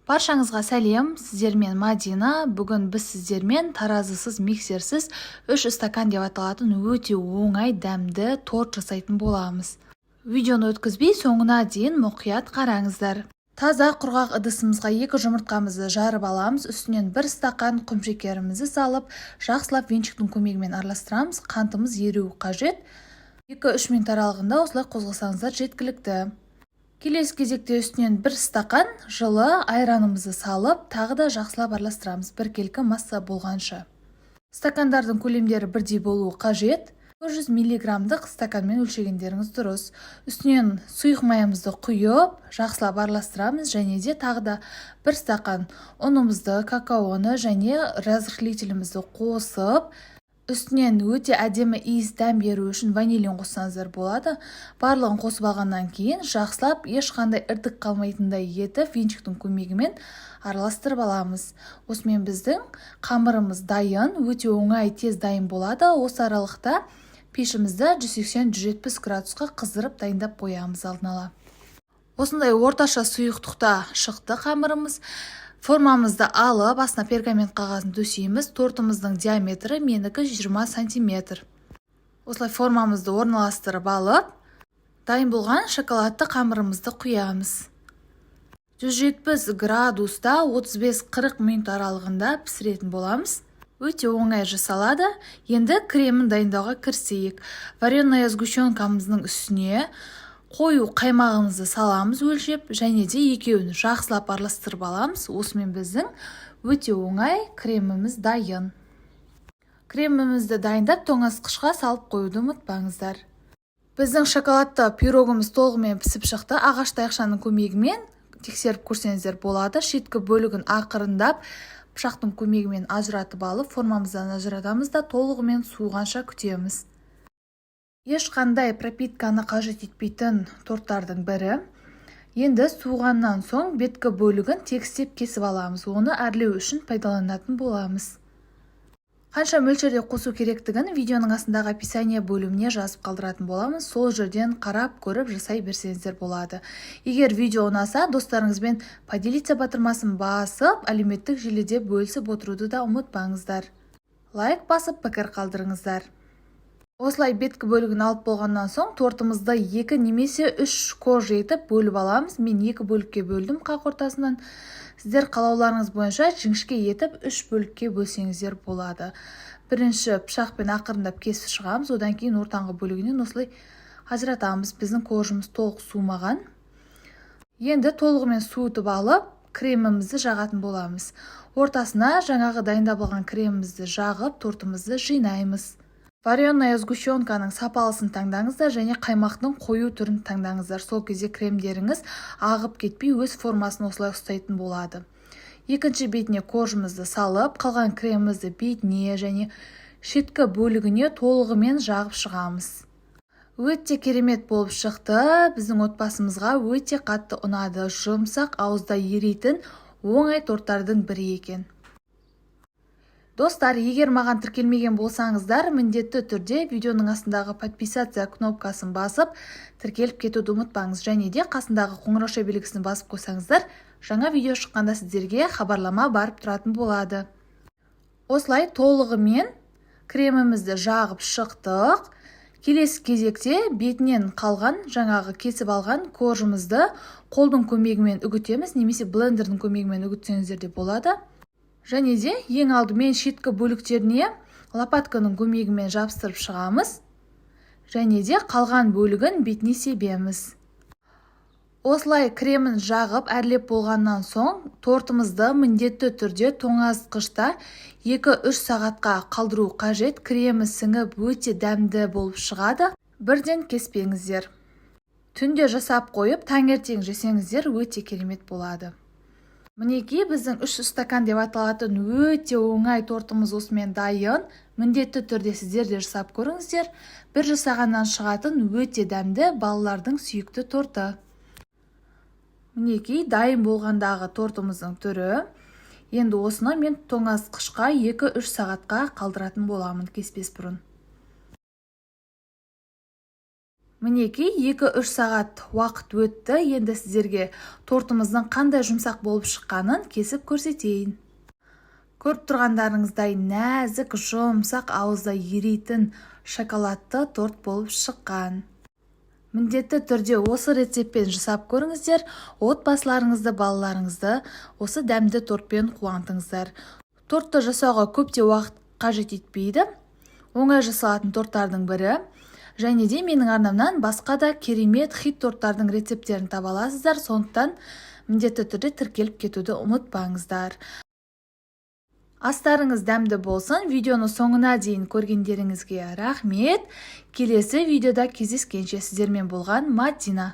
Баршаңызға сәлем! Сіздермен Мадина. Бүгін біз сіздермен таразысыз, миксерсіз «Үш стакан» деп аталатын өте оңай, дәмді торт жасайтын боламыз. Видеоны өткізбей, соңына дейін мұқият қараңыздар. Таза құрғақ ыдысымызға екі жұмыртқамызды жарып аламыз. Үстінен бір стақан құмшекерімізді салып, жақсылап венчиктің көмегімен араластырамыз. Қантымыз еруі қажет. 2-3 минут аралығында осылай қозғасаңыздар, жеткілікті. Келесі кезекте үстінен бір стақан жылы айранымызды салып, тағы да жақсылап араластырамыз, біркелкі масса болғанша. Стакандардың көлемдері бірдей болуы қажет. 200 миллиграммдық стаканмен өлшегендеріңіз дұрыс. Үстінен сұйық майымызды құйып, жақсылап араластырамыз және де тағы да бір стақан ұнымызды, какаоны және разрыхлителімізді қосып, үстінен өте әдемі иіс, дәм беру үшін ванилин қоссаңыздар болады. Барлығын қосып алғаннан кейін жақсылап, ешқандай іртік қалмайтындай етіп, венчиктің көмегімен араластырып аламыз. Осымен біздің қамырымыз дайын. Өте оңай, тез дайын болады. Осы аралықта пешімізді 180-170 градусқа қыздырып, дайындап қоямыз алдын ала. Осындай орташа сұйықтықта шықты қамырымыз. Формамызды алып, астына пергамент қағазын төсейміз. Тортымыздың диаметрі менікі 20 сантиметр. Осылай формамызды орналастырып алып, дайын болған шоколадты қамырымызды құямыз. 170 градуста 35-40 минут аралығында пісіретін боламыз. Өте оңай жасалады. Енді кремін дайындауға кірісейік. Вареная сгущенкамыздың үстіне қою қаймағымызды саламыз өлшеп және де екеуін жақсылап араластырып аламыз. Осымен біздің өте оңай креміміз дайын. Кремімізді дайындап, тоңазытқышқа салып қоюды ұмытпаңыздар. Біздің шоколадты пирогымыз толығымен пісіп шықты. Ағаш таяқшаның көмегімен тексеріп көрсеңіздер болады. Шеткі бөлігін ақырындап пышақтың көмегімен ажыратып алып, формамыздан ажыратамыз да, толығымен суығанша күтеміз. Ешқандай пропитканы қажет етпейтін торттардың бірі. Енді суығаннан соң беткі бөлігін тегістеп кесіп аламыз. Оны әрлеу үшін пайдаланатын боламыз. Қанша мөлшерде қосу керектігін видеоның астындағы описание бөліміне жазып қалдыратын боламын. Сол жерден қарап көріп, жасай берсеңіздер болады. Егер видео ұнаса, достарыңызбен «Поделиться» батырмасын басып, әлеуметтік желіде бөлісіп отыруды да ұмытпаңыздар. Лайк басып, пікір қалдырыңыздар. Осылай беткі бөлігін алып болғаннан соң, тортымызды екі немесе үш корж етіп бөліп аламыз. Мен екі бөлікке бөлдім қақ ортасынан. Сіздер қалауларыңыз бойынша жіңішке етіп үш бөлікке бөлсеңіздер болады. Бірінші пышақпен ақырындап кесіп шығамыз. Одан кейін ортаңғы бөлігінен осылай ажыратамыз. Біздің коржымыз толық суымаған. Енді толығымен суытып алып, кремімізді жағатын боламыз. Ортасына жаңағы дайындап алған кремімізді жағып, тортымызды жинаймыз. Вареная сгущенканың сапалысын таңдаңыздар және қаймақтың қою түрін таңдаңыздар. Сол кезде кремдеріңіз ағып кетпей, өз формасын осылай ұстайтын болады. Екінші бетіне коржымызды салып, қалған кремімізді бетіне және шеткі бөлігіне толығымен жағып шығамыз. Өте керемет болып шықты. Біздің отбасымызға өте қатты ұнады. Жұмсақ, ауызда ерейтін оңай торттардың бірі екен. Достар, егер маған тіркелмеген болсаңыздар, міндетті түрде видеоның астындағы «Подписаться» кнопкасын басып, тіркеліп кетуді ұмытпаңыз және де қасындағы қоңырауша белгісін басып қойсаңыздар, жаңа видео шыққанда сіздерге хабарлама барып тұратын болады. Осылай толығымен кремімізді жағып шықтық. Келесі кезекте бетінен қалған жаңағы кесіп алған коржымызды қолдың көмегімен үгітеміз немесе блендердің көмегімен үгітсеңіздер де болады. Және де ең алдымен шеткі бөліктеріне лопатканың көмегімен жабыстырып шығамыз және де қалған бөлігін бетіне себеміз. Осылай кремін жағып, әрлеп болғаннан соң, тортымызды міндетті түрде тоңазытқышта 2-3 сағатқа қалдыру қажет. Кремі сіңіп, өте дәмді болып шығады. Бірден кеспеңіздер. Түнде жасап қойып, таңертең жесеңіздер, өте керемет болады. Мінекей, біздің «Үш стакан» деп аталатын өте оңай тортымыз осымен дайын. Міндетті түрде сіздер де жасап көріңіздер. Бір жасағаннан шығатын, өте дәмді, балалардың сүйікті торты. Мінекей, дайын болғандағы тортымыздың түрі. Енді осыны мен тоңазытқышқа 2-3 сағатқа қалдыратын боламын кеспес бұрын. Мінекей, 2-3 сағат уақыт өтті. Енді сіздерге тортымыздың қандай жұмсақ болып шыққанын кесіп көрсетейін. Көріп тұрғандарыңыздай, нәзік, жұмсақ, ауызда еритін шоколадты торт болып шыққан. Міндетті түрде осы рецептпен жасап көріңіздер, отбасыларыңызды, балаларыңызды осы дәмді тортпен қуантыңыздар. Тортты жасауға көп те уақыт қажет етпейді, оңай жасалатын торттардың бірі. Және де менің арнамнан басқа да керемет хит торттардың рецепттерін таба аласыздар, сондықтан міндетті түрде тіркеліп кетуді ұмытпаңыздар. Астарыңыз дәмді болсын! Видеоны соңына дейін көргендеріңізге рахмет. Келесі видеода кездескенше! Сіздермен болған Мадина.